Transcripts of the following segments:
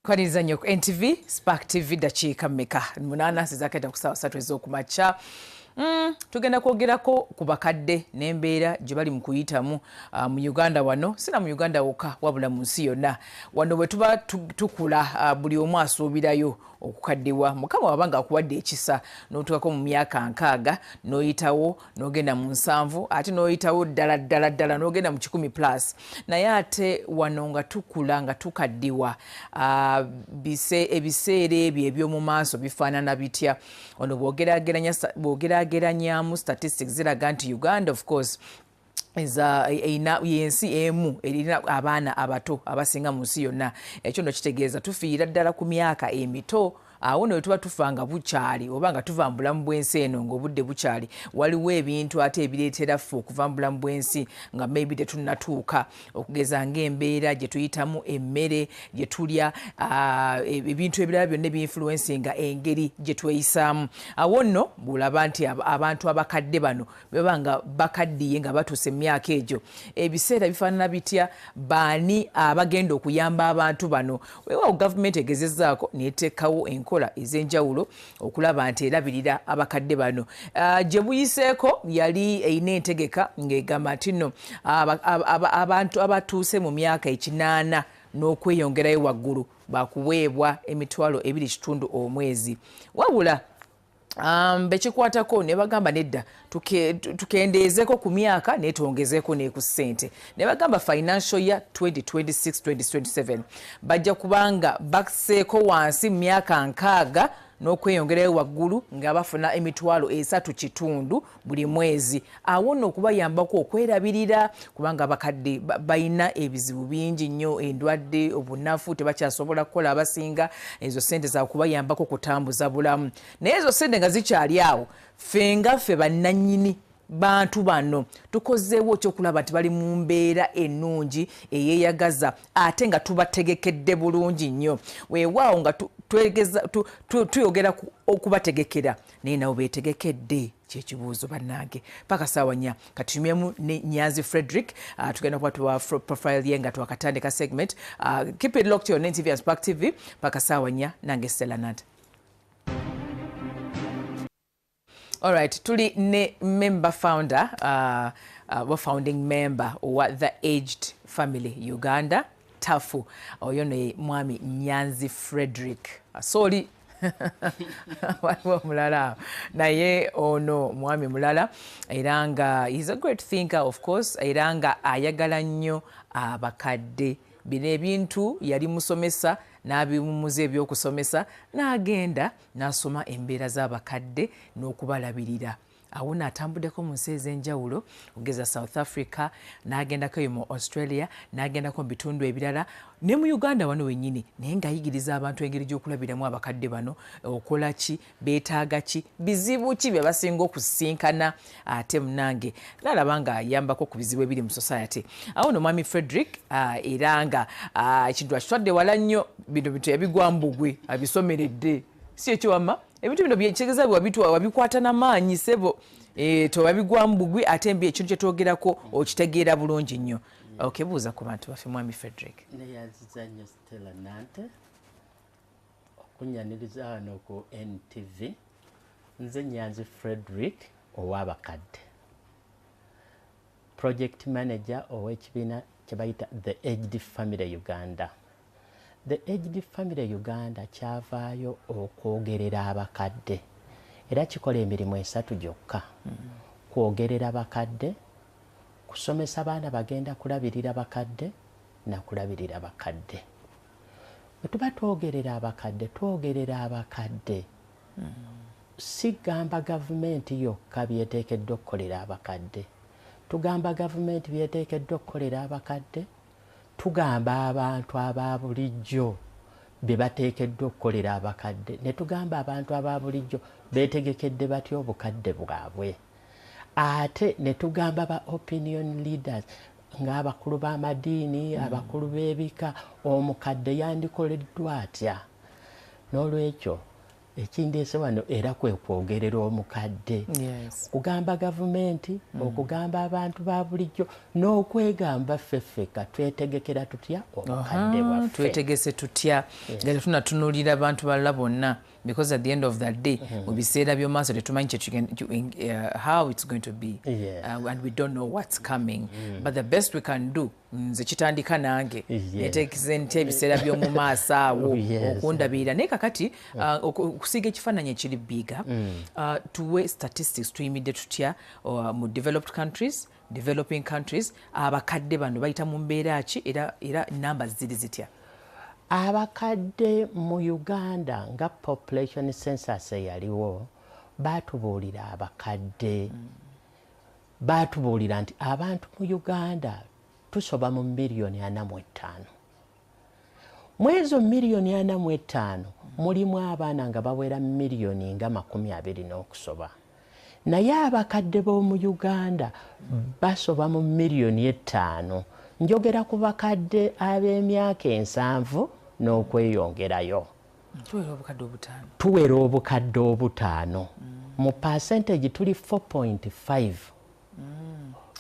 Kwaniriza nnyo ku NTV, Spark TV. Dakiika mmeka? 8 zizaketa ku ssaawa 3 ez'okumakya. Tugenda kwogerako ku bakadde n'embeera gye bali mu kuyitamu mu Uganda wano, sina mu Uganda wokka wabula mu nsi yonna. Wano bwe tuba tukula, buli omu asuubirayo okukaddiwa. Mukama waba nga akuwadde ekisa n'otuukako mu myaka 60, n'oyitawo n'ogenda mu 70, ate n'oyitawo ddala ddala ddala n'ogenda mu 100 plus. Naye ate wano nga tukula nga tukaddiwa, ebiseera ebyo eby'omu maaso bifaanana bitya? Ono bw'ogeraageranyamu statistics ziraga nti Uganda, of course, erina yensi emu erina abaana abato abasinga mu nsi yonna. Ekyo nno kitegeeza tufiira ddala ku myaka emito. Awo nno tuba tufa nga bukyali oba nga tuva mu bulamu bw'ensi eno ng'obudde bukyali. Waliwo ebintu ate ebireetera ffe okuva mu bulamu bw'ensi nga maybe tetunnatuuka, okugeza ng'embeera gye tuyitamu, emmere gye tulya, ebintu ebirala byonna ebinfluencinga engeri gye tweyisaamu. Awo nno bw'olaba nti abantu abakadde bano baba nga bakaddiye, nga batuuse mu myaka egyo, ebiseera bifaanana bitya? Baani abagenda okuyamba abantu bano? Weewaawo gavumenti egezezzaako n'eteekawo enkola ez'enjawulo okulaba nti erabirira abakadde bano. Gye buyiseeko yali erina entegeka ng'egamba nti nno abantu abatuuse mu myaka 80 n'okweyongerayo waggulu bakuweebwa 2,500 omwezi. Wabula bekikwatako ne bagamba nedda, tukendeezeko ku myaka naye twongezeeko ne ku ssente. Ne bagamba financial year 2026-2027 bajja kubanga baseeko wansi mu myaka 60 n'okweyongerayo waggulu nga bafuna 3,500 buli mwezi. Awo nno okubayambako okwerabirira, kubanga abakadde balina ebizibu bingi nnyo, endwadde, obunafu, tebakyasobola kukola abasinga. Ezo ssente zakubayambako kutambuza bulamu. Naye ezo ssente nga zikyali awo, ffe nga ffe bannannyini bantu bano tukozeewo ekyokulaba nti bali mu mbeera ennungi eyeeyagaza, ate nga tubategekedde bulungi nnyo? Weewaawo nga tuyogera okubategekera, naye nabo beetegekedde? Kyekibuuzo bannange. Paka saawa 4 katunyumyemu ne Nyanzi Frederick. Tugenda kuba tuwa profile ye nga twakatandika segment. Keep it locked on NTV and Spark TV paka saawa 4. Nange Stella Nant. Alright, tuli ne member founder, founding member wa The Aged Family Uganda, TAFU. Oyo ne mwami Nyanzi Frederick. Sorry, waliwo omulala, naye ono mwami mulala, era nga is a great thinker, of course, era nga ayagala nnyo abakadde. Bino ebintu yali musomesa n'abiwummuza ebyokusomesa n'agenda n'asoma embeera z'abakadde n'okubalabirira. Awo n'atambuddeko mu nsi ez'enjawulo, okugeza South Africa, n'agendako eyo mu Australia, n'agendako mu bitundu ebirala ne mu Uganda wano wennyini, naye ng'ayigiriza abantu engeri gy'okulabiramu abakadde bano, okola ki, beetaaga ki, bizibu ki bye basinga okusisinkana, ate munange nalaba ng'ayambako ku bizibu ebiri mu society. Awo no mwami Frederick, era nga ekintu akitwadde wala nnyo. Bino bintu yabigwa mbugwe, abisomeredde, si ekyo wamma? Ebintu bino byekitegeeza wabikwata n'amaanyi, sebo, tewabigwa mbugwi, ate mbi ekintu kyetwogerako okitegeera bulungi nnyo. Okay, buuza ku bantu baffe, mwami Frederick. Neyanziza nnyo, Stella Nante, okunyaniriza wano ku NTV. Nze Nyanzi Frederick ow'abakadde, project manager ow'ekibiina kye bayita The Aged Family Uganda. The Aged Family Uganda kyavaayo okwogerera abakadde, era kikola emirimu esatu gyokka: kwogerera bakadde, kusomesa baana bagenda kulabirira bakadde, nakulabirira bakadde. Bwe tuba twogerera abakadde, twogerera abakadde, sigamba gavumenti yokka byeteekeddwa okukolera abakadde. Tugamba gavumenti byeteekeddwa okukolera abakadde, tugamba abantu aba bulijjo bye bateekeddwa okukolera abakadde, ne tugamba abantu aba bulijjo beetegekedde batya obukadde bwabwe, ate ne tugamba ba opinion leaders ng'abakulu b'amadiini, abakulu b'ebika, omukadde yandikoleddwa atya. N'olwekyo Ekindeese wano era kwe kwogerera omukadde, okugamba gavumenti, okugamba abantu ba bulijjo n'okwegamba ffe ffekka twetegekera tutya obukadde bwaffe. Twetegese tutya nga tetunatunuulira abantu balala bonna, because at the end of the day, mu biseera by'omaaso tetumanyi how it's going to be, and we don't know what's coming, but the best we can do, nze kitandika nange, neteekeze ntya ebiseera by'omu maaso awo okundabirira. Naye kakati okusiiga ekifaananyi ekiri bigger, tuwe statistics, tuyimidde tutya mu developed countries, developing countries? Abakadde bano bayita mu mbeera ki, era namba ziri zitya? Abakadde mu Uganda, nga population census eyaliwo, batubuulira abakadde, batubuulira nti abantu mu Uganda tusoba mu 45 miliyoni. Mu ezo 45 miliyoni mulimu abaana nga bawera miliyoni nga 20 n'okusoba, naye abakadde b'omu Uganda basoba mu 5 miliyoni. Njogera ku bakadde ab'emyaka 70 n'okweyongerayo. Tuwera obukadde 5. Tuwera obukadde 5. Mu percentage tuli 4.5.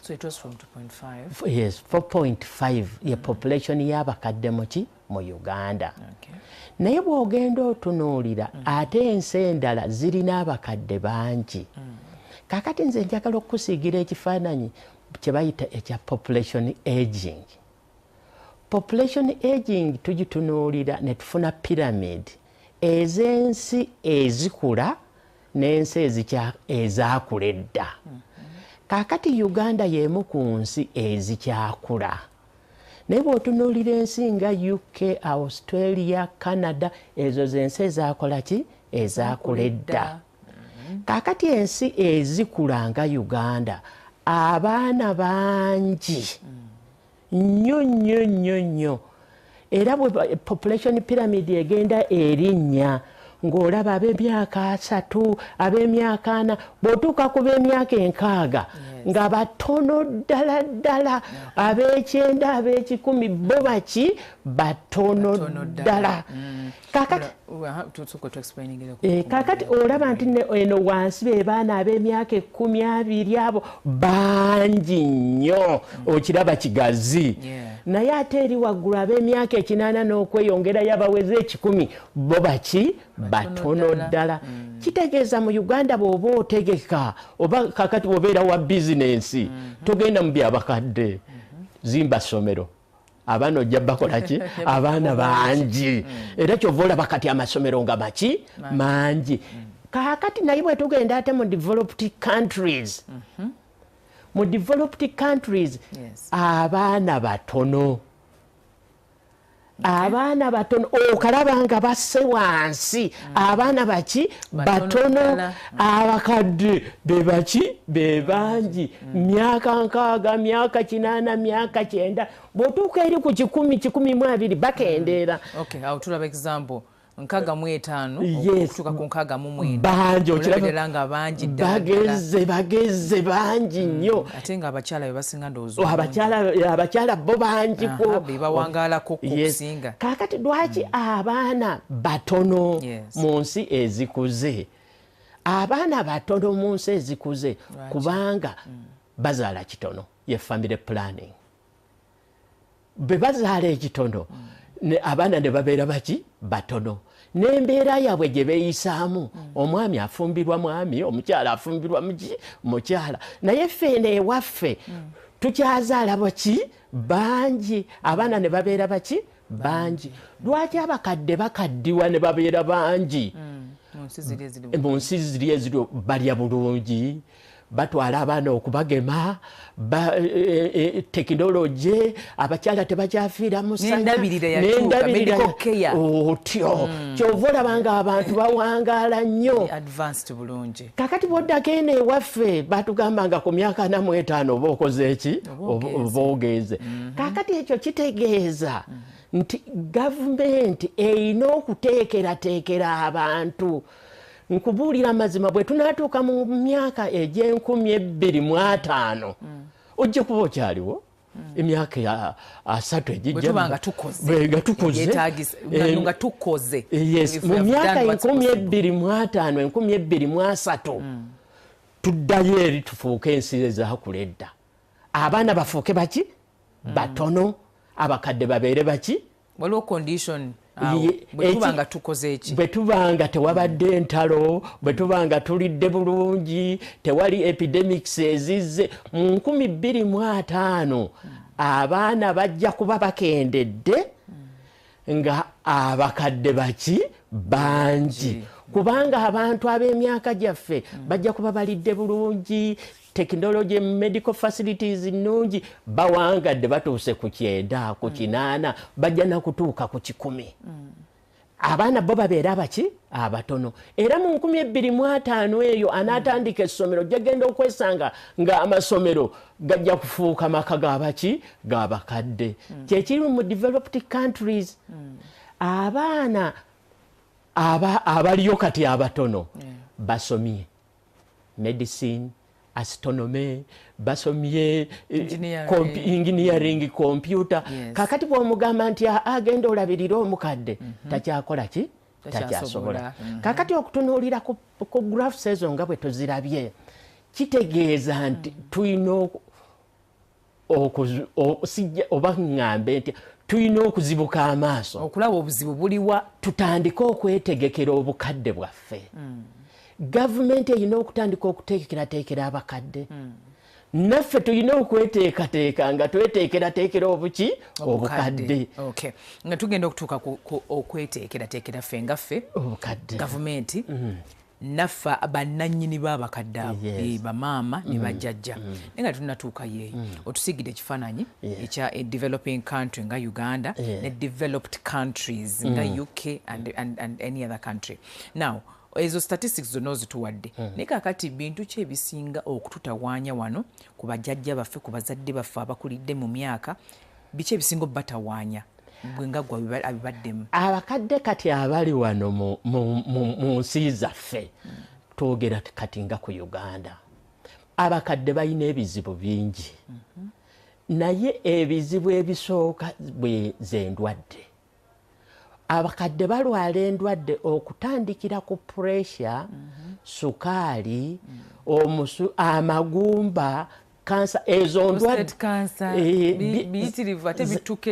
So it was from 2.5. Yes, 4.5 ye population y'abakadde muki mu Uganda. Naye bw'ogenda otunuulira, ate ensi endala zirina abakadde bangi. Kaakati nze njagala okusiigira ekifaananyi kye bayita ekya population aging. Population aging tugitunuulira ne tufuna pyramid ez'ensi ezikula n'ensi ezaakula edda. Kaakati Uganda y'emu ku nsi ezikyakula, naye bw'otunuulira ensi nga UK, Australia, Canada, ezo zensi ezakola ki, ezaakula edda. Kaakati ensi ezikula nga Uganda, abaana bangi nnyo nnyo nnyo nnyo, era bwe population pyramid egenda erinnya, ng'olaba ab'emyaka 30, ab'emyaka 40, bw'otuuka ku b'emyaka 60 nga batono ddala ddala. Ab'ekyenda, ab'ekikumi bo baki, batono ddala. Kakati kakati olaba nti eno wansi be baana ab'emyaka 10, 20, abo bangi nnyo, okiraba kigazi. Naye ate eri waggulu ab'emyaka 80 n'okweyongerayo, abaweze 100, bo baki, batono ddala. Kitegeeza mu Uganda bw'oba otegeka, oba kakati bw'obeera wa bizinensi, togenda mu byabakadde. Zimba ssomero, abaana ojja bakola ki, abaana bangi. Era kyova olaba kati amasomero nga maki, mangi. Kaakati naye bwe tugenda ate mu developed countries, mu developed countries abaana batono, abaana batono, okalaba nga basse wansi. Abaana baki, batono, abakadde be baki, be bangi. Myaka 60, myaka 80, myaka 90, bw'otuuka eri ku 100, 120, bakendeera. Awo tulaba example 65 okutuuka ku 69. Bangi. Okirabirala nga bangi. Bageze bageze bangi nnyo. Ate nga abakyala be basinga, ndowooza. Abakyala bo bangiko. Be bawangaalako okusinga. Kaakati lwaki abaana batono mu nsi ezikuze? Abaana batono mu nsi ezikuze kubanga bazaala kitono, ye family planning. Bwe bazaala ekitono, abaana ne babeera baki, batono, n'embeera yaabwe gye beeyisaamu. Omwami afumbirwa mwami, omukyala afumbirwa mukyala. Naye ffe eno ewaffe tukyazaala baki, bangi, abaana ne babeera baki, bangi. Lwaki abakadde bakaddiwa ne babeera bangi? Mu nsi ziri eziri balya bulungi, batwala abaana okubagema, tekinologi, abakyala tebakyafiira. Musany'endabirira otyo. Kyova olaba nga abantu bawangaala nnyo. Kakati bwoddako eno ewaffe, batugamba nga ku myaka 45 oba okoze eki, oba ogenze. Kakati ekyo kitegeeza nti gavumenti erina okuteekerateekera abantu. Nkubuulira amazima, bwe tunaatuuka mu myaka egy'enkumi ebbiri mu ataano, ojja kuba okyaliwo. Emyaka 30 egijja bwe nga tukoze. Yes, mu myaka 2050, 2030 tuddayo eri tufuuke ensi ezakula edda. Abaana bafuuke baki? Batono. Abakadde babeere baki? Waliwo condition bwe tuba nga tukoze eki? Bwe tuba nga tewabadde entalo, bwe tuba nga tulidde bulungi, tewali epidemics ezizze, mu 2050 abaana bajja kuba bakendedde nga abakadde baki? Bangi. Kubanga abantu ab'emyaka gyaffe bajja kuba balidde bulungi, technology, medical facilities nnungi, bawangadde batuuse ku 90, ku 80, bajja nakutuuka ku 100. Abaana bo babeera baki? Abatono. Era mu 2050 eyo anaatandika essomero jagenda okwesanga nga amasomero gajja kufuuka maka g'abaki? G'abakadde. Kyekiri mu developed countries. Abaana abaliyo kati abatono basomye medicine, astronomy, basomye engineering, computer. Kakati bw'omugamba nti agenda olabirira omukadde, takyakola ki? Takyasobola. Kakati okutunuulira ku graphs ezo nga bwe tuzirabye, kitegeeza nti tulina oba ŋŋambe nti tulina okuzibuka amaaso, okulaba obuzibu buliwa, tutandike okwetegekera obukadde bwaffe. Gavumenti erina okutandika okuteekerateekera abakadde. Naffe tulina okweteekateeka nga tweteekerateekera obuki? Obukadde. Nga tugenda okutuuka okweteekerateekera ffe nga ffe gavumenti, naffe bannannyini b'abakadde abo, bamaama ne bajjajja. Naye nga tunatuuka yeeyo, otusiigidde ekifaananyi ekya developing country nga Uganda ne developed countries nga UK and any other country. Now, ezo statistics zonna ozituwadde, naye kaakati bintu ki ebisinga okututawaanya wano ku bajjajja baffe, ku bazadde baffe abakulidde mu myaka, biki ebisinga obbatawaanya gwe nga gwe abibaddemu? Abakadde kati abali wano mu nsi zaffe, twogera kati nga ku Uganda, abakadde balina ebizibu bingi. Naye ebizibu ebisooka z'endwadde. Abakadde balwala endwadde okutandikira ku pressure, sukaali, amagumba, kansa, ezo ndwadde biyitirivu ate bituuka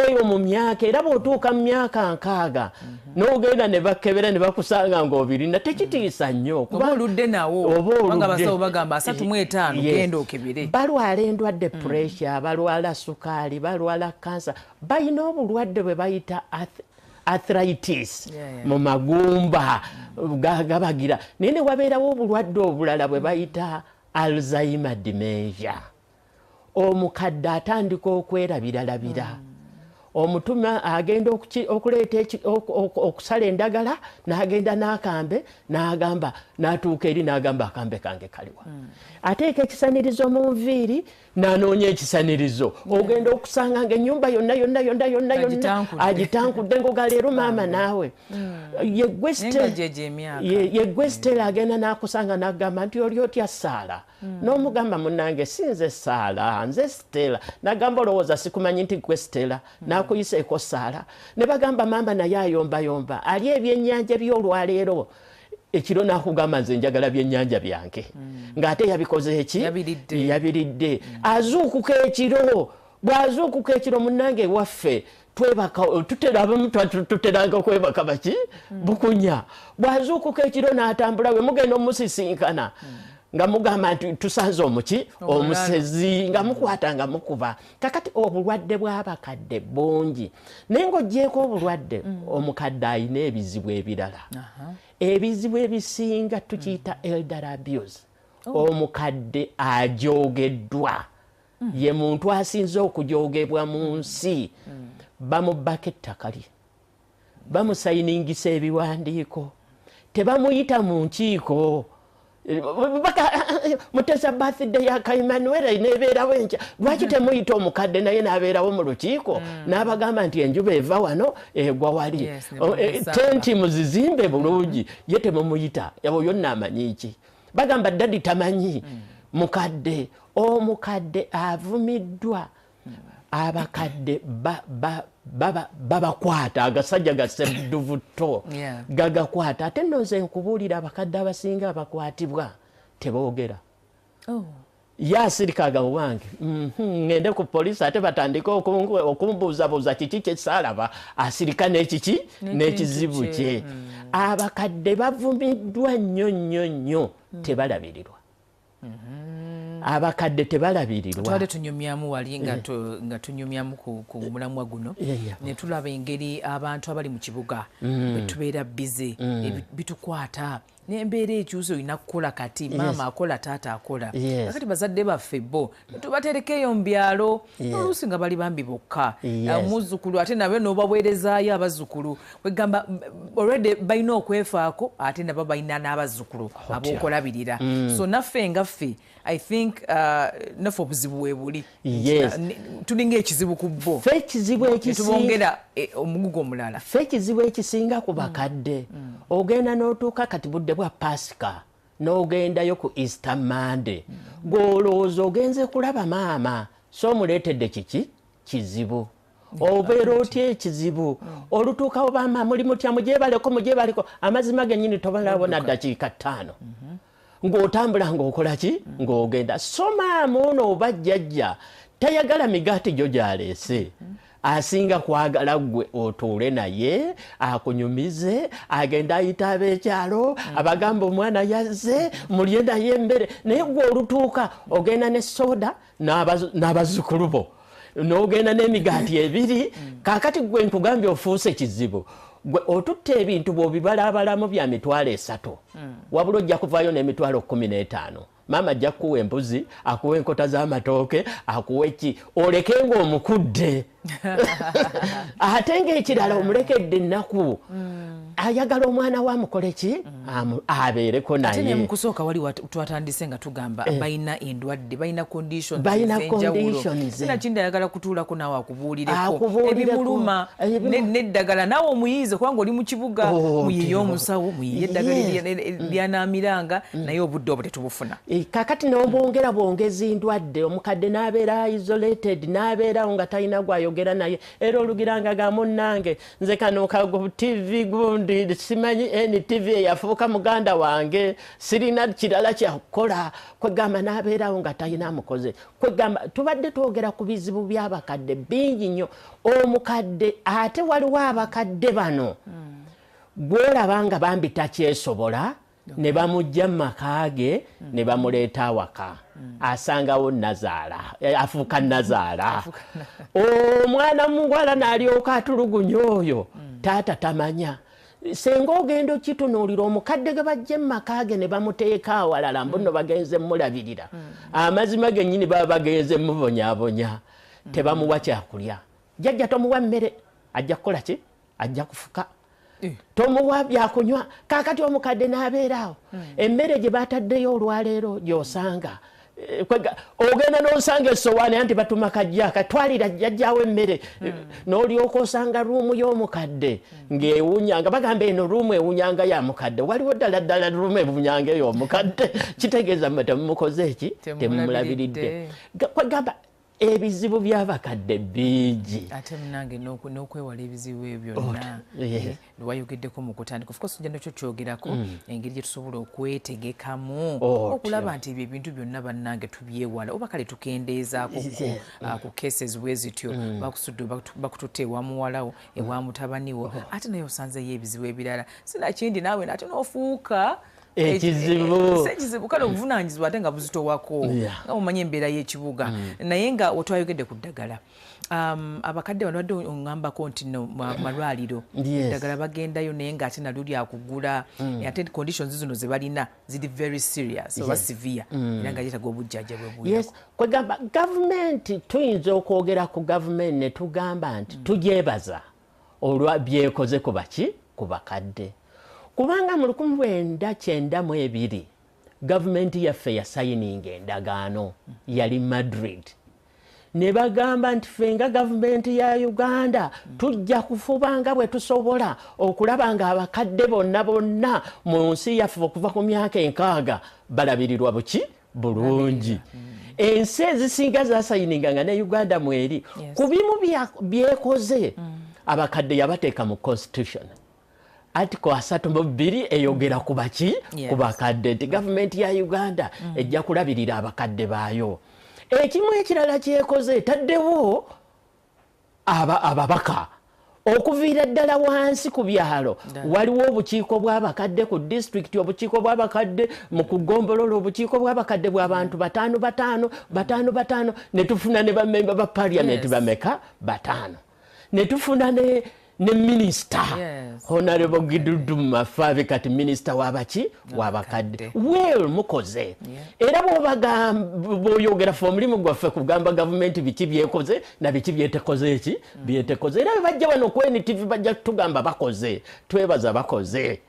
eyo mu myaka. Era bw'otuuka mu myaka 60 n'ogenda ne bakebera ne bakusanga ng'obirina, tekitiisa nnyo. Oba oludde nawo, kubanga abasawo bagamba 35 genda okebere. Balwala endwadde pressure, balwala sukaali, balwala kansa, balina obulwadde bwe bayita arthritis mu magumba gabagira. Naye ne wabeerawo obulwadde obulala bwe bayita Alzheimer dementia. Omukadde atandika okwerabiralabira. Omutuma agenda okuleeta okusala endagala, n'agenda n'akambe, n'agamba, n'atuuka eri n'agamba akambe kange kaliwa. Ateeka ekisanirizo mu nviiri, n'anoonya ekisanirizo. Ogenda okusanga ng'ennyumba yonna yonna yonna yonna yonna agitankudde ngoga leero maama naawe. Ye gwe Stella agenda n'akusanga n'agamba nti oli otya Saala? N'omugamba munnange si nze Saala, nze Stella. N'agamba olowooza sikumanyi nti gwe Stella. N'akuyiseeko Saala. Ne bagamba maama naye ayombayomba, ali ebyennyanja by'olwaleero. Ekiro n'akugamba nze njagala byennyanja byange. Ng'ate yabikoze eki? Yabiridde. Azuukuka ekiro. Bw'azuukuka ekiro munnange waffe twebaka, tuteranga kwebaka baki? Bukunya. Bw'azuukuka ekiro n'atambula we mugenda omusisinkana. Nga mugamba nti tusanze omuki? Omusezi, nga mukwata nga mukuba. Kakati obulwadde bw'abakadde bungi. Naye ng'oggyeeko obulwadde, omukadde alina ebizibu ebirala. Ebizibu ebisinga tukiyita elder abuse. Omukadde ajoogeddwa. Ye muntu asinze okujoogebwa mu nsi. Bamubbako ettaka lye, bamusayiningisa ebiwandiiko, tebamuyita mu nkiiko. Mutesa birthday ya Emmanuel nebeerawo enkya, lwaki temuyita omukadde naye n'abeerawo mu lukiiko n'abagamba nti enjuba eva wano egwa wali, tenti muzizimbe bulungi, ye temumuyita, oyo nno amanyi ki? Bagamba daddy tamanyi. Mukadde Omukadde avumiddwa, abakadde babakwata agasajja gasedduvuto gagakwata. Ate nno nze nkubuulira, abakadde abasinga abakwatibwa teboogera. Ye asirika, wange ngende ku poliisi ate batandike okumbuuzabuuza kiki kyesaalaba. Asirika n'ekiki n'ekizibu kye. Abakadde bavumiddwa nnyo nnyo nnyo, tebalabirirwa. Abakadde tebalabirirwa. Twali tunyumyamu wali nga tunyumyamu ku mulamwa guno, ne tulaba engeri abantu abali mu kibuga bwe tubeera busy, bitukwata n'embeera ekyuse. Olina kukola kati, maama akola, taata akola. Kakati bazadde baffe bo tubaterekeeyo mu byalo, oluusi nga bali bambi bokka, muzzukulu ate nabe n'obaweerezaayo abazzukulu. Kwegamba already balina okwefaako, ate nabo balina n'abazzukulu ab'okulabirira. So naffe nga ffe, I think naffe obuzibu weebuli, tulinga ekizibu ku bo. Ffe ekizibu tubongera omugugu omulala. Ffe ekizibu ekisinga ku bakadde, ogenda n'otuuka kati budde bwa Pasika, n'ogendayo ku Easter Monday, gw'olowooza ogenze kulaba maama, so omuleetedde kiki? Kizibu. Obeera otya ekizibu? Olutuukawo, bama muli mutya, mugyebaleko, mugyebaleko. Amazima gennyini tobalabo na ddakiika 5 ng'otambula ng'okola ki, ng'ogenda. So maama ono oba jjajja tayagala migaati gyo gyaleese, asinga kwagala ggwe otuule naye akunyumize, agenda ayita ab'ekyalo abagamba omwana yazze, mulye naye emmere. Naye gwe olutuuka ogenda ne soda n'abazzukulu bo, n'ogenda n'emigaati ebiri. Kaakati gwe nkugambye ofuuse kizibu. Gwe otutta ebintu bw'obibalabalamu bya 300,000, wabula ojja kuvaayo n'emitwalo 15. Maama ajja kukuwa embuzi, akuwa enkota z'amatooke, akuwa eki, oleke ng'omukudde. Ate ng'ekirala omulekedde ennaku. Ayagala omwana we amukole ki? Abeereko Ate ne naye. Mukusooka wali twatandise nga tugamba balina endwadde, balina conditions Balina ez'enjawulo. conditions. Sinakindi ayagala kutuulako naawe akubuulireko Akubuulireko. ebimuluma n'eddagala naawe omuyiize, kubanga oli mu kibuga. Oh, Muyiye omusawo, muyiye eddagala lyanaamiranga, naye obudde obwo tetubufuna. Kakati n'obwongera bwongezi ndwadde, omukadde n'abeera isolated, n'abeerawo nga talina gwayogera naye. Era olugiranga ga munnange, nze kano ka TV gundi simanyi NTV eyafuuka muganda wange, sirina kirala kyakukola. Kwegamba n'abeerawo nga talina amukoze. Kwegamba tubadde twogera ku bizibu by'abakadde bingi nnyo. Omukadde, ate waliwo abakadde bano gwolaba nga bambi takyesobola, ne bamugja mu maka ge ne bamuleeta awaka, asangawo nazaala, afuuka nazaala. Omwana muwala n'alyoka atulugunya oyo taata tamanya. Senga ogenda okitunuulira omukadde ge bajja mu maka ge ne bamuteeka awalala, mbu nno bagenze mulabirira, amazima gennyini baba bagenze mubonyaabonya. Tebamuwa kyakulya. Jjajja tomuwa mmere, ajja kukola ki? Ajja kufuka. Tomuwa byakunywa. Kakati omukadde n'abeeraawo, emmere gye bataddeyo olwaleero gy'osanga. Ogenda n'osanga essowaani anti batuma kajja katwalira jjajjawo emmere. N'olyoka osanga room y'omukadde ng'ewunyanga, bagamba eno room ewunyanga ya mukadde. Waliwo ddala ddala room ewunyanga ey'omukadde? Kitegeeza mmwe temumukoze eki? Temumulabiridde. Kwegamba ebizibu by'abakadde bingi. Ate munange n'okwewala ebizibu ebyo byonna, wayogeddeko mu kutandika, of course ojja nakyo kyogerako, engeri gye tusobola okwetegekamu okulaba nti ebyo ebintu byonna bannange tubyewala, oba kale tukendeezaako ku cases bwe zityo. Bakusudde, bakututte ewa muwalawo, ewa mutabaniwo, ate naye osanzeyo ebizibu ebirala, sinakindi naawe ate n'ofuuka ekizibu. Si ekizibu, kale obuvunanyizibwa ate nga buzitowako, nga omanyi embeera y'ekibuga. Naye nga wetwayogedde ku ddagala, abakadde bano badde oŋŋambako nti no malwaliro eddagala bagendayo, naye ng'ate nalyo lyakugula, ate conditions zino ze balina ziri very serious oba severe, era nga yeetaga obujjanjabi obuyako. Yes, kwegamba gavumenti, tuyinza okwogera ku gavumenti ne tugamba nti tugyebaza olwa byekoze ku baki, ku bakadde, kubanga mu 1992 gavumenti yaffe yasayininga endagaano, yali Madrid, ne bagamba nti ffe nga gavumenti ya Uganda tujja kufuba nga bwe tusobola okulaba nga abakadde bonna bonna mu nsi yaffe okuva ku myaka 60 balabirirwa buki bulungi. Ensi ezisinga zasayininga nga ne Uganda mweri. Ku bimu byekoze, abakadde yabateeka mu constitution. Article 32 eyogera ku baki? Ku bakadde, nti gavumenti ya Uganda ejja kulabirira abakadde baayo. Ekimu ekirala kyekoze, etaddewo ababaka okuviira ddala wansi ku byalo. Waliwo obukiiko bw'abakadde ku disitulikiti, obukiiko bw'abakadde mu kugombolola, obukiiko bw'abakadde bw'abantu bataano bataano bataano bataano, ne tufuna ne bamemba ba parliament bameka? 5. Ne tufuna ne minisita Honorable Gidudu Mafabi, kati minisita w'abaki? W'abakadde. Well, mukoze. Era bw'oyogera, fe omulimu gwaffe kugamba gavumenti biki byekoze na biki byetekoze, eki byetekoze. Era bwe bajja wano ku NTV bajja tugamba bakoze, twebaza bakoze.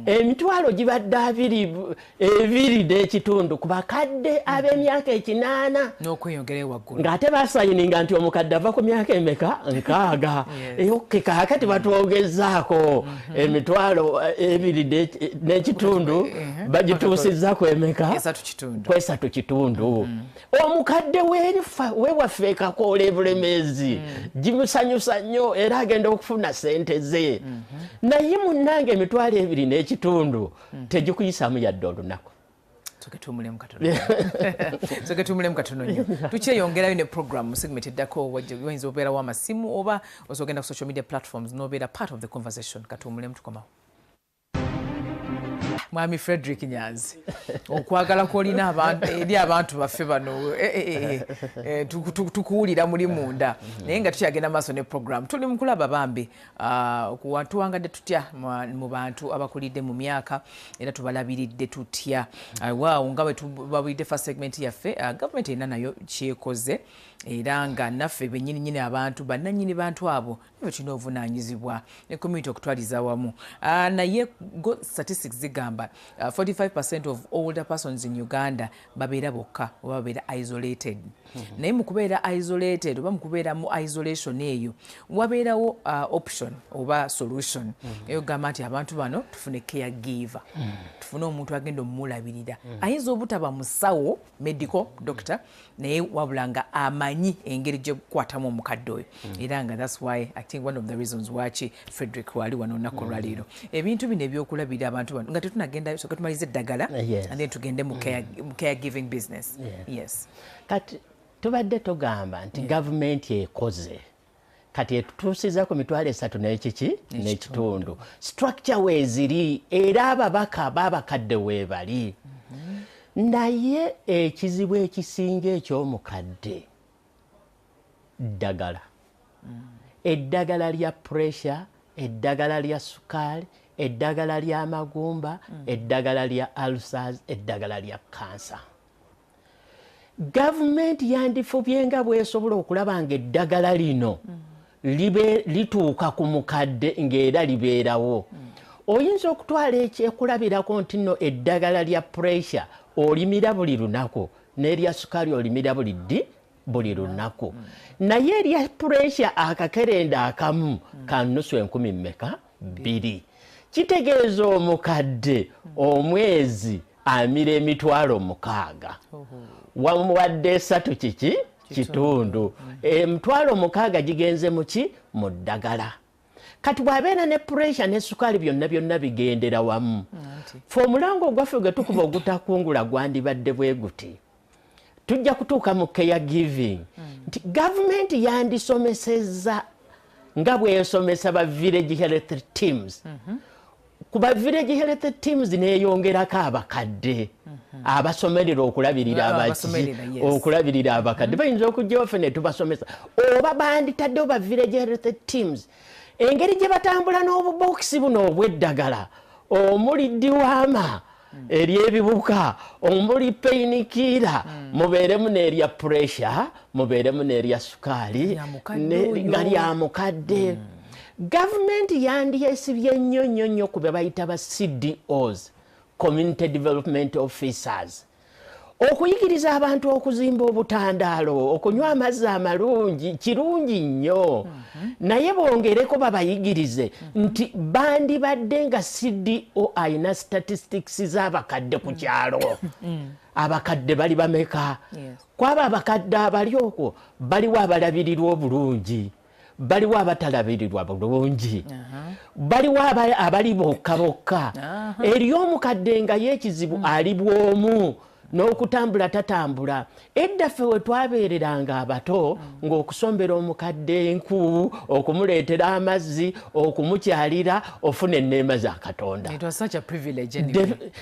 Emitwalo gibadde 2.5 ku bakadde ab'emyaka 80 n'okweyongera waggulu, ng'ate basayininga nti omukadde ava ku myaka emeka? 60. Okay, kaakati batwogezaako emitwalo 2.5, bagituusizza ku emeka? 3.5. Ku 3.5. Omukadde wewaffe ekakoola ebulemeezi gimusanyusa nnyo, era agenda okufuna sente ze. Naye munnange, emitwalo 2.5 tegikuyisaamu yadde olunaku. Soke tuwummulemu katono nnyo, tukyeyongerayo ne program mu segment eddako. Wayinza obeerawo amasimu oba osobola ogenda ku social media platforms n'obeera part of the conversation. Katuwummulemu, tukomawo. Mwami Frederick Nyanzi, okwagala kwolina eri abantu baffe bano, tukuwulira muli munda. Naye nga tukyagenda maaso ne program, tuli mu kulaba bambi tuwangadde tutya mu bantu abakulidde mu myaka, era tubalabiridde tutya? Waawo nga bwe tubabulidde first segment yaffe, gavumenti erina nayo kyekoze, era nga naffe bennyininyini abantu bannannyini bantu abo naffe tulina obuvunaanyizibwa ne community okutwaliza awamu. Naye go statistics zigamba 45% of older persons in Uganda babeera bokka oba babeera isolated. Naye mu kubeera isolated oba mu kubeera mu isolation eyo, wabeerawo option oba solution eyo gamba nti abantu bano tufune care giver, tufune omuntu agenda omulabirira. Ayinza obutaba musawo, medical doctor, naye wabula nga amanyi engeri gye kukwatamu omukadde oyo. Era nga that's why I think one of the reasons waki Frederick wali wano olunaku olwaleero, ebintu bino ebyokulabirira abantu bano. Nga tetunagenda, soka tumalize eddagala and then tugende mu care giving business. Yes. Kati tubadde tugamba nti gavumenti ekoze, kati etutuusiza ku mitwalo esatu n'ekiki n'ekitundu. Structure weeziri, era ababaka babakadde weebali. Naye ekizibu ekisinga eky'omukadde ddagala, eddagala lya pressure, eddagala lya sukaali, eddagala ly'amagumba, eddagala lya ulcers, eddagala lya kansa. Gavumenti yandifubye nga bwesobola okulaba nga eddagala lino lituuka ku mukadde ng'era libeerawo. Oyinza okutwala ekyekulabirako nti nno eddagala lya pressure olimira buli lunaku, n'erya sukaali olimira buli ddi? Buli lunaku. Naye erya pressure akakerenda akamu ka nusu enkumi mmeka? 2. Kitegeeza omukadde omwezi amira 60,000. Wamuwadde esatu kiki kitundu, 60,000 gigenze muki? Mu ddagala. Kati bw'abeera ne pressure ne sukaali, byonna byonna bigendera wamu. Fe omulango ogwaffe gwe tukuba ogutakungula gwandibadde bwe guti: tujja kutuuka mu care giving, nti gavumenti yandisomesezza nga bwesomesa ba village health teams. Ku ba village health teams neyongerako abakadde abasomerera okulabirira abaki, okulabirira abakadde. Bayinza okujja waffe ne tubasomesa, oba banditaddewo ba village health teams, engeri gye batambula n'obubokisi buno obw'eddagala omuli dewormer eryebibuka, omuli painkiller, mubeeremu n'erya pressure, mubeeremu n'erya sukaali nga lya mukadde. Gavumenti yandyesibye nnyo nnyo nnyo ku be bayita ba CDOs, community development officers, okuyigiriza abantu okuzimba obutandaalo, okunywa amazzi amalungi. Kirungi nnyo, naye bongereko babayigirize nti bandibadde nga CDO ayina statistics z'abakadde ku kyalo. Abakadde bali bameka? Kwaba abakadde abali okwo baliwo abalabirirwa obulungi, baliwo abatalabirirwa bulungi, baliwo abali bokka bokka. Eri omukadde nga yeekizibu ali bw'omu n'okutambula tatambula. Edda ffe we twabeereranga abato ng'okusombera omukadde enku, okumuleetera amazzi, okumukyalira, ofuna enneema za Katonda.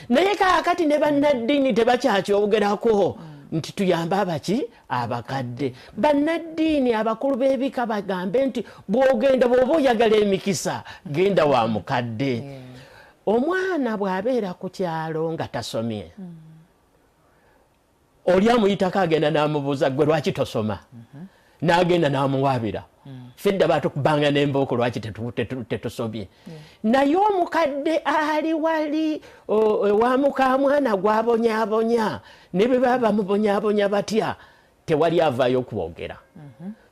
Naye kaakati ne bannaddiini tebakyakyogerako nti tuyambe abaki abakadde. Bannaddiini abakulu b'ebika bagambe nti bw'ogenda bw'oba oyagala emikisa genda wa mukadde. Omwana bw'abeera ku kyalo nga tasomye, oli amuyitako agenda n'amubuuza gwe lwaki tosoma, n'agenda n'amuwaabira. Ffe dda baatukubanga n'embooko lwaki tetusomye. Naye omukadde ali wali ewa mukamwana gwabonyaabonya, ne bwe baba bamubonyaabonya batya tewali avaayo kwogera.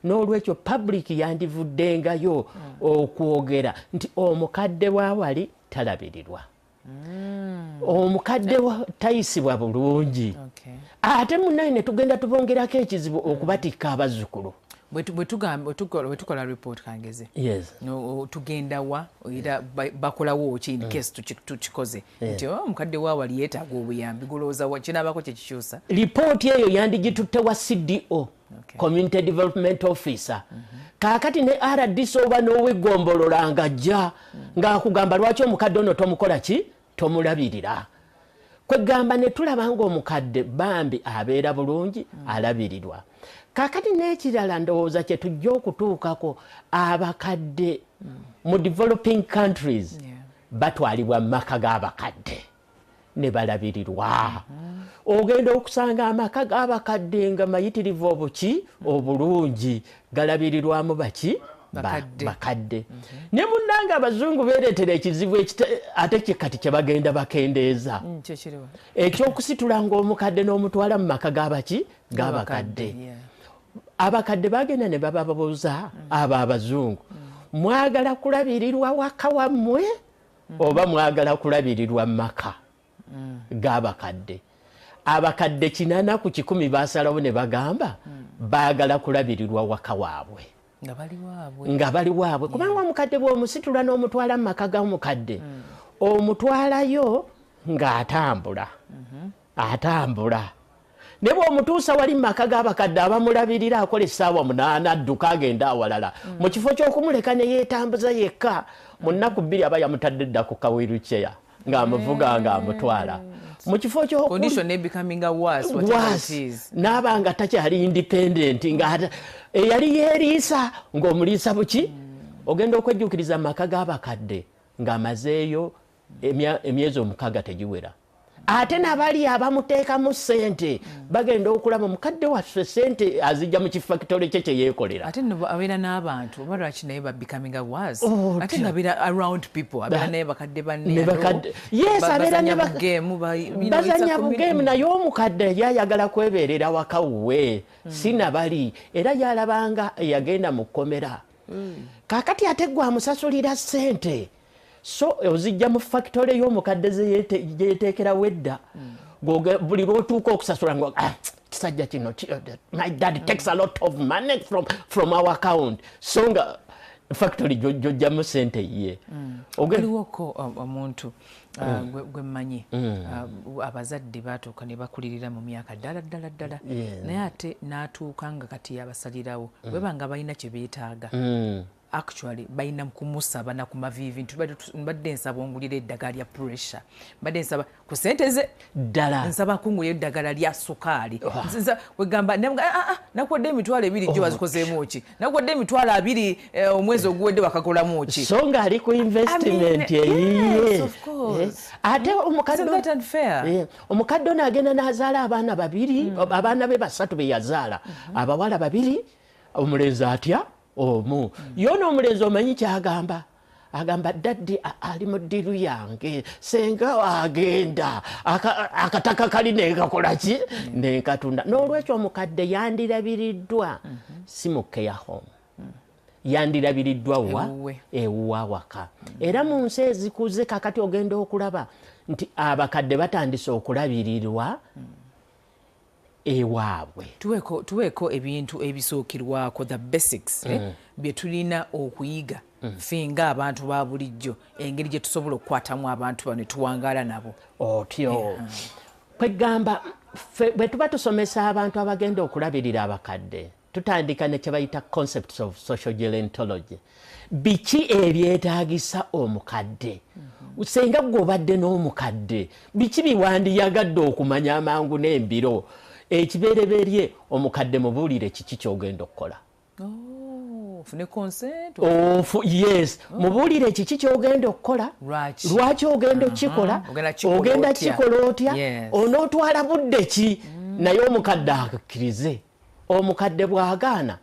N'olwekyo public yandivuddengayo okwogera nti omukadde waawali talabirirwa, omukadde tayisibwa bulungi. Ate munnaye ne tugenda tubongerako ekizibu okubatikka abazzukulu. Bwe tukola report kangeze, tugenda wa era bakolawo ki in case tukikoze nti omukadde waawali yeetaaga obuyambi, gulowooza kinaabako kye kikyusa? Lipooti eyo yandigitutte wa CDO, Community Development Officer. Kaakati ne RDC oba n'ow'eggombolola ng'ajja ng'akugamba lwaki omukadde ono tomukola ki, tomulabirira. Kwegamba ne tulaba ng'omukadde bambi abeera bulungi, alabirirwa. Kaakati n'ekirala ndowooza kye tujja okutuukako, abakadde mu developing countries batwalibwa mu maka g'abakadde ne balabirirwa. Ogenda okusanga amaka g'abakadde nga mayitirivu obuki obulungi, galabirirwamu baki bakadde. Ne munnange abazungu beereetera ekizibu ate kati kye bagenda bakendeeza, ekyokusitulanga omukadde n'omutwala mu maka g'abaki g'abakadde. Abakadde bagenda ne bababuuza abo abazungu, mwagala kulabirirwa waka wammwe oba mwagala kulabirirwa mu maka g'abakadde? Abakadde 8 ku 100 basalawo ne bagamba baagala kulabirirwa waka waabwe nga bali waabwe. Kubanga omukadde bw'omusitula n'omutwala mu maka g'omukadde, omutwalayo ng'atambula atambula. Ne bw'omutuusa wali mu maka g'abakadde abamulabirira akola essaawa 8 adduka agenda awalala. Mu kifo ky'okumuleka ne yeetambuza yekka, mu nnaku 2 aba yamutadde dda ku ka wheelchair ng'amuvuga ng'amutwala. Mu kifo n'aba nga takyali independent, nga eyali yeeriisa ng'omuliisa buki. Ogenda okwejjuukiriza mu maka g'abakadde ng'amazeeyo emyezi 6 tegiwera. Ate nabali abamuteekamu ssente bagenda okulaba mukadde waffe ssente azijja mu kifactory kye kye yeekolera. Ate nno abeera n'abantu oba lwaki naye ba becoming worse? Ate nga abeera around people, abeera naye bakadde banne. Yes, abeera ne bazanya bugemu, naye omukadde yayagala kwebeerera waka wuwe, si nabali, era yalabanga yagenda mu kkomera. Kaakati ate gwe amusasulira ssente, so ozijja mu factory y'omukadde zeyeteekerawo edda. Buli lw'otuuka okusasula nga kisajja kino, my dad takes a lot of money from our account, so nga factory gy'ojjamu ssente ye. Waliwoko omuntu gwe mmanyi, abazadde baatuuka ne bakulirira mu myaka ddala ddala ddala, naye ate n'atuuka nga kati yabasalirawo bwe nga balina kye beetaaga, actually balina kumusaba na ku maviivi nti mbadde nsaba ongulira eddagala lya pressure, mbadde nsaba ku ssente ze ddala, nsaba kungulira eddagala lya sukaali. Wegamba nakuwadde 20,000 gyo wazikozeemu ki? Nakuwadde 20,000 omwezi oguwedde wakakolamu ki? So ng'ali ku investment eyiye. Ate omukadde ono agenda n'azaala abaana 2, abaana be 3 be yazaala, abawala 2, omulenzi atya omu. Yona omulenzi omanyi kyagamba, agamba daddi ali mu ddiru yange, senga agenda akataka kali nekakola ki nenkatunda. N'olwekyo omukadde yandirabiriddwa si mu care home, yandirabiriddwa wa ewuwa waka. Era mu nsi ezikuze kakati ogenda okulaba nti abakadde batandise okulabirirwa Ewaabwe. Tuweeko ebintu ebisookerwako, the basics, bye tulina okuyiga ffe ng'abantu ba bulijjo, engeri gye tusobola okukwatamu abantu bano ne tuwangaala nabo. Otyo kwegamba ffe bwe tuba tusomesa abantu abagenda okulabirira abakadde, tutandika ne kye bayita concepts of social gerontology. Biki ebyetaagisa omukadde? Senga gwe obadde n'omukadde, biki biwandiyagadde okumanya amangu n'embiro? Ekibereberye, omukadde mubuulire kiki kyogenda okukola. Oh, ofune consent. Yes, mubuulire kiki kyogenda okukola. Lwaki? Lwaki ogenda okukikola? Ogenda kikola ogenda otya? Kikola otya? Onootwala budde ki? Naye omukadde akkirize. Omukadde bw'agaana,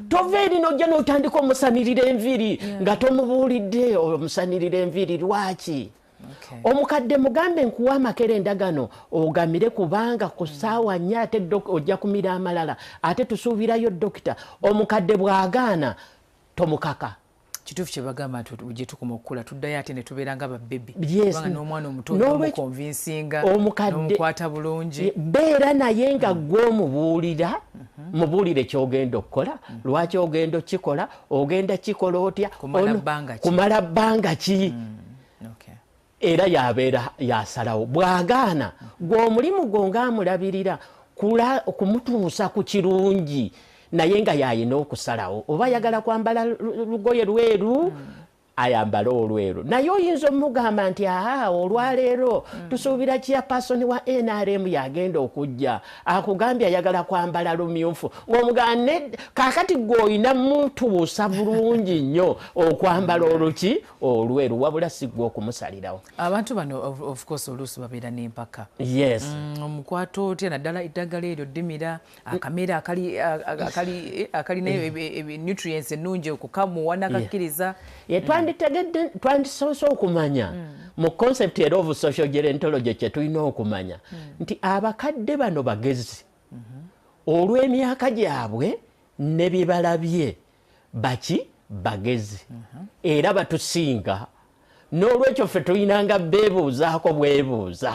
tova eri nojja n'otandika omusanirira enviiri nga tomubuulidde omusanirira enviiri lwaki. Omukadde mugambe, nkuwa amakerenda gano ogamire, kubanga ku ssaawa 4 ate ojja kumira amalala, ate tusuubirayo dokita. Omukadde bw'agaana, tomukaka. Kituufu kye bagamba nti gye tukoma okukula tuddayo ate ne tubeera nga babebi. Yes. Kubanga n'omwana omuto omuconvincinga, n'omukwata bulungi. Beera naye nga gwe omubuulira. Mubuulire kyogenda okukola, lwaki ogenda okukikola, ogenda kikola otya. Kumala bbanga ki? Kumala bbanga ki? Era yabeera yasalawo. Bw'agaana, gwe omulimu gwo ng'amulabirira kumutuusa ku kirungi, naye nga yayina okusalawo oba ayagala kwambala lugoye lweru, ayambale olweru. Naye oyinza omugamba nti, aa, olwaleero tusuubira chairperson wa NRM yagenda okujja, akugambye ayagala kwambala lumyufu, ng'omugamba kaakati gwe oyina mutuusa bulungi nnyo okwambala oluki olweru, wabula si gwe okumusalirawo. Abantu bano of course oluusi babeera n'empaka. Yes. Omukwata otya, naddala eddagala eryo ddimira akamere akalina nutrients ennungi, okukamuwa nakakkiriza? Ye twanditegedde, twandisoose okumanya mu concept era of social gerontology, kye tulina okumanya nti abakadde bano bagezi olw'emyaka gyabwe ne bye balabye. Baki bagezi era batusinga. N'olwekyo ffe tulinanga beebuuzaako bwebuuza.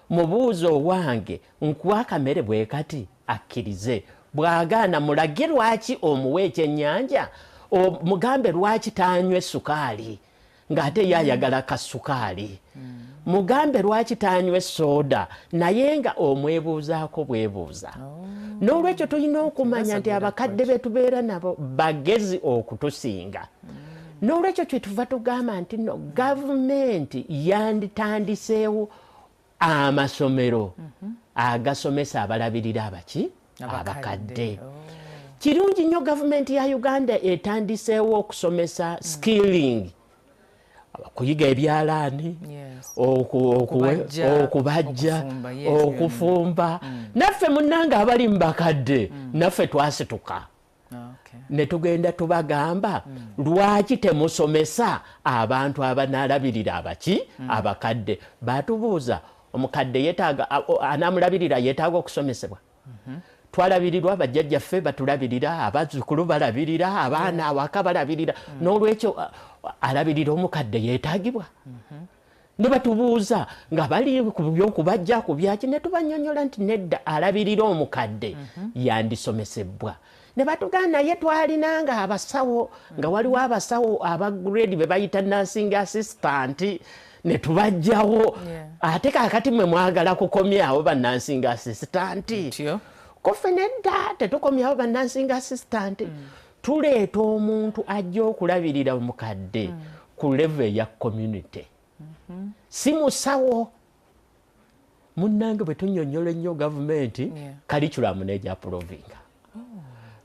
Mubuuze, owange nkuwa akamere bwe kati, akkirize. Bw'agaana, mulage lwaki omuwa ekyennyanja, mugambe lwaki tanywe sukaali ng'ate ye ayagala kasukaali, mugambe lwaki tanywe soda, naye nga omwebuuzaako bwebuuza. N'olwekyo tulina okumanya nti abakadde be tubeera nabo bagezi okutusinga. N'olwekyo kyetuva tugamba nti no, gavumenti yanditandiseewo amasomero agasomesa abalabirira abaki abakadde. Kirungi nnyo gavumenti ya Uganda etandiseewo okusomesa skilling, okuyiga ebyalaani, Okubajja, okubajja, okufumba, yes. Okufumba. Naffe munnange abali mu bakadde, naffe twasituka ne tugenda tubagamba, lwaki temusomesa abantu abanalabirira abaki abakadde? Batubuuza, omukadde yeetaaga anamulabirira yeetaaga okusomesebwa? Twalabirirwa bajjajjaffe, batulabirira, abazzukulu balabirira, abaana awaka balabirira. N'olwekyo alabirira omukadde yeetaagibwa? Ne batubuuza nga bali ku byokubajja ku byaki, ne tubanyonyola nti nedda, alabirira omukadde yandisomesebwa. Ne batugamba, naye twalinanga abasawo, nga waliwo abasawo aba grade be bayita nursing assistant, ne tubajjawo. Ate kaakati mwe mwagala kukomyawo ba nursing assistant? Ntyo. Koffe nedda, tetukomyawo ba nursing assistant. Tuleeta omuntu ajja okulabirira omukadde ku level eya community, si musawo. Munnange, bwe tunyonyola ennyo gavumenti, curriculum neja approvinga,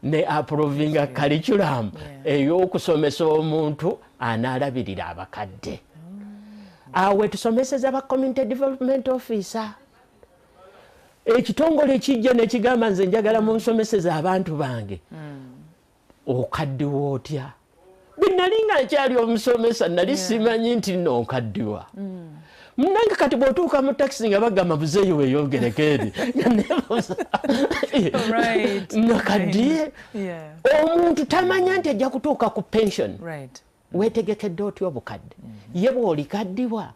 ne approvinga curriculum ey'okusomesa omuntu anaalabirira abakadde. Awo wetusomeseza ba community development officer. Ekitongole kijja nekigamba, nze njagala munsomeseza abantu bange. Okaddiwa otya? Bwe nali nga nkyali omusomesa, nali simanyi nti nno nkaddiwa. Munange, kati bw'otuuka mu takisi nga bagamba, buzeeyo weeyongereko eri, nga neebuuza, nakaddiye? Omuntu tamanya nti ajja kutuuka ku pension. Weetegekedde otya obukadde? Ye bw'olikaddibwa,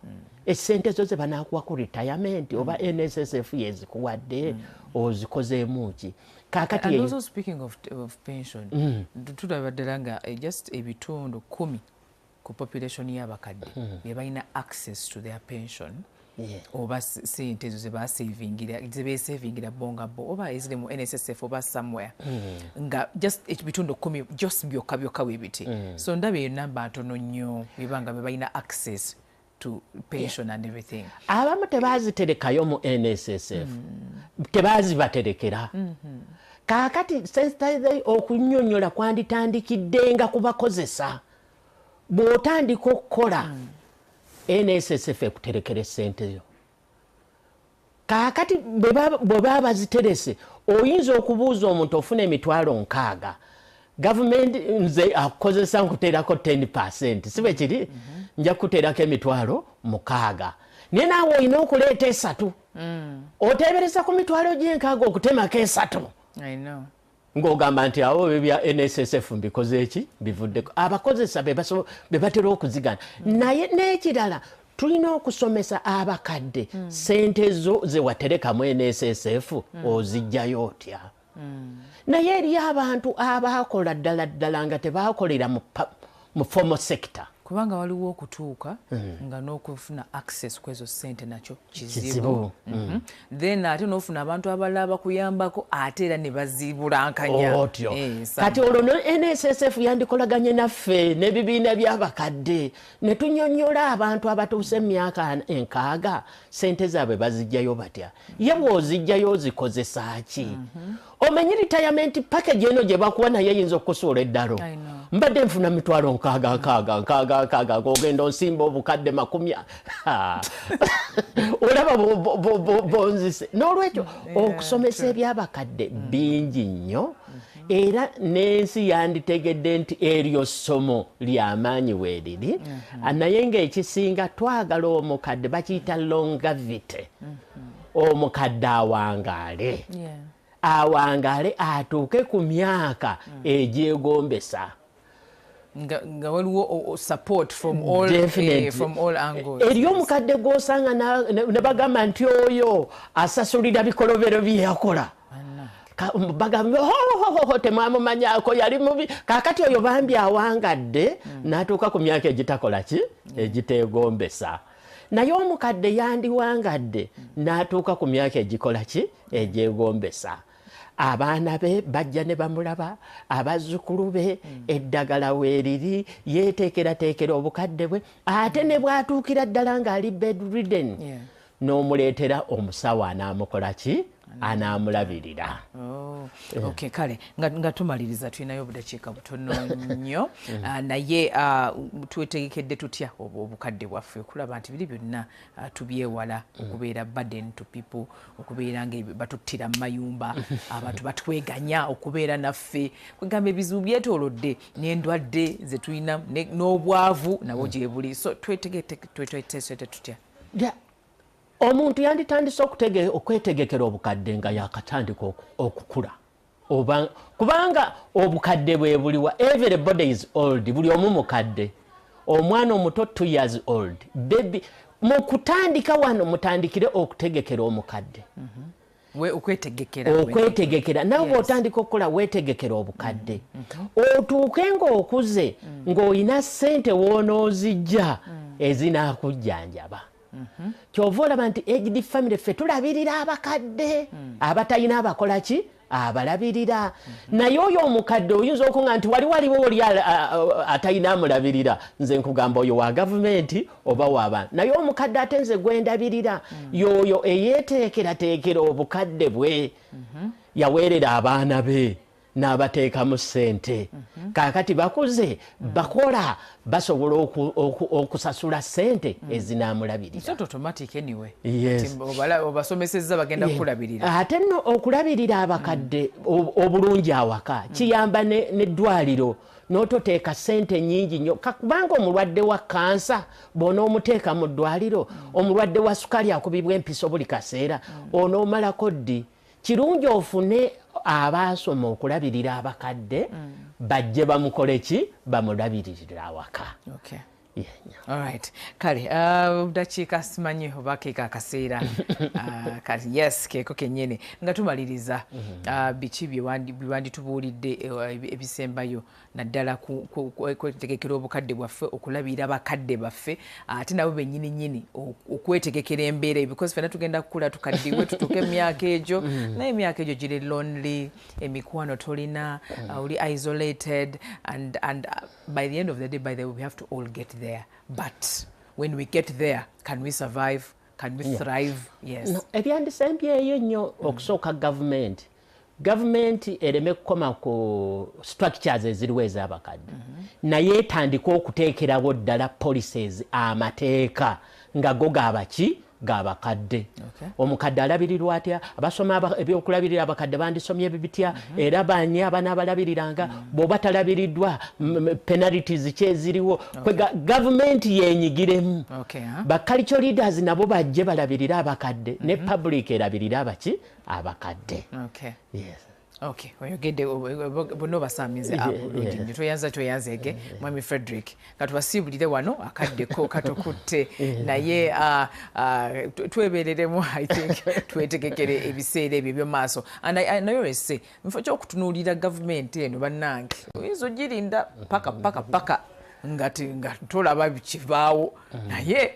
Esente zo ze banaakuwa ku retirement oba NSSF yezikuwadde, ozikozeemu ki? Kakati And also, speaking of pension, tulaba ddala nga just 10% ku population y'abakadde be balina access to their pension oba sente ezo zebasavingira, zebesavingira bo nga bo, oba eziri mu NSSF oba somewhere, nga just 10% just byokka byokka bwe biti. So ndaba eyo namba ntono nnyo bebanga be balina access to pension and everything. Abamu tebaziterekayo mu NSSF, tebazibaterekera. Kaakati sensitize, okunyonyola kwanditandikidde kubakozesa. Bw'otandika okukola, NSSF ekuterekera essente yo. Kaakati bwe baba baziterese, oyinza okubuuza omuntu, ofuna 60,000, gavumenti nze akukozesa nkuteerako 10%, si bwe kiri? Nja kukuteerako 60,000, naye naawe olina okuleeta 3. Oteebereza ku 60,000 okutemako 3, I know. ng'ogamba nti awo ebyo bya NSSF mbikoze eki, bivuddeko. Abakozesa be batera okuzigana. Naye n'ekirala, tulina okusomesa abakadde, sente zo ze watereka mu NSSF ozijjayo otya? Naye eriyo abantu abakola ddala ddala nga tebakolera mu formal sector. Kubanga waliwo okutuuka nga n'okufuna access kwezo ssente nakyo kizibu. Kizibu. Then ate n'ofuna abantu abalala bakuyambako, ate era ne bazibulankanya. Otyo. Eh. Kati olwo no NSSF yandikolaganye naffe n'ebibiina by'abakadde ne tunyonnyola abantu abatuuse emyaka 60 sente zaabwe bazijjayo batya, ye bw'ozijjayo ozikozesa ki? Omanyi retirement package eno gye bakuwa naye eyinza okukusuula eddalo. I know. Mbadde nfuna 60,000 60 60 60, ng'ogenda onsimba obukadde 20. Ha. Olaba bonzise. N'olwekyo okusomesa ebyabakadde bingi nnyo, era n'ensi yanditegedde nti eryo ssomo lyamaanyi weeriri. Naye ng'ekisinga twagala omukadde, bakiyita longevity, omukadde awangaale, awangaale atuuke ku myaka egyegombesa. Nga waliwo support from all, Definitely. From all angles. Eri omukadde gw'osanga ne bagamba nti oyo asasulira bikolobero bye yakola. Bagamba, "Hohohoho, temwamumanyako, yali mubi." Kaakati oyo bambi awangadde n'atuuka ku myaka egitakola ki, egiteegombesa. Naye omukadde yandiwangadde n'atuuka ku myaka egikola ki, egyegombesa. Abaana be bajja ne bamulaba, abazzukulu be, eddagala weeriri, yeeteekerateekera obukadde bwe. Ate ne bw'atuukira ddala ng'ali bedridden, n'omuleetera omusawo anaamukola ki, anaamulabirira. Oh, okay, kale nga tumaliriza, tulinayo obudakiika butono nnyo. Naye twetegekedde tutya obukadde bwaffe okulaba nti biri byonna tubyewala, okubeera burden to people, okubeera nga batuttira mu mayumba, abantu batweganya okubeera naffe, kwegamba ebizibu byetoolodde n'endwadde ze tulina n'obwavu nabwo gye buli. So twetegeke tutya? Yeah. Omuntu yanditandise okwetegekera obukadde nga yakatandika okukula. Kubanga obukadde bwe buliwa, everybody is old, buli omu mukadde, omwana omuto 2 years old baby. Mu kutandika wano mutandikire okutegekera omukadde. Okwetegekera. Okwetegekera nawe. Bw'otandika okukola, weetegekera obukadde, otuuke ng'okuze ng'olina ssente w'onoozijja ezinaakujjanjaba. Kyova olaba nti Aged Family ffe tulabirira abakadde abatalina abakola ki, abalabirira. Naye oyo omukadde oyinza okuŋa nti waliwo oli atalina amulabirira, nze nkugamba oyo wa gavumenti oba w'abaana. Naye omukadde ate nze gwendabirira yoyo eyeeteekerateekera obukadde bwe, yaweerera abaana be n'abateekamu ssente, kaakati bakuze, bakola, basobola okusasula ssente ezinaamulabirira. It's not automatic anyway. Yes. Nti obasomesezza bagenda kukulabirira. Ate nno okulabirira abakadde obulungi awaka kiyamba n'eddwaliro n'ototeeka ssente nnyingi nnyo. Kubanga omulwadde wa kansa bw'onoomuteeka mu ddwaliro, omulwadde wa sukali akubibwa empiso buli kaseera, onoomalako ddi? Kirungi ofune abaasoma okulabirira abakadde, bajje bamukole ki, bamulabiririra awaka. Alright. Kale, dakiika simanyi oba keeko akaseera. Kati yes, keeko kennyini. Nga tumaliriza, biki bye wanditubuulidde ebisembayo naddala kwetegekera obukadde bwaffe, okulabirira bakadde baffe, ate nabo bennyini nnyini okwetegekera embeera eyo, because ffenna tugenda kukula tukaddiwe tutuuke emyaka egyo, naye emyaka egyo giri lonely, emikwano tolina, oli isolated, and by the end of the day, by the way, we have to all get there. But when we get there, can we survive? Can we thrive? Yes. No, ebyandisembyeyo nnyo, okusooka gavumenti ereme kukoma ku structures eziriwo ez'abakadde, naye etandike okuteekerawo ddala policies, amateeka nga go gabaki? Gabakadde. Omukadde alabirirwa atya? Abasoma ebyokulabirira abakadde bandisomye ebibitya? Era bani abanabalabiriranga? Bw'oba talabiriddwa, penalties kyeziriwo? Kwega gavumenti yenyigiremu, ba cultural leaders nabo bajje balabirire abakadde, ne public erabirire abaki? Abakadde. Yes. Okay, oyogedde bonna obasaamize bulungi nnyo. Tweyanza, tweyanzeege Mwami Frederick. Katubasiibulire wano, akaddeko katukutte, naye twebereremu. I think twetegekere ebiseera ebyo ebyomaaso. And naye olese mufo kyokutunuulira gavumenti eno, bannange, oyinza ogirinda paka paka paka nga tolaba kivaawo, naye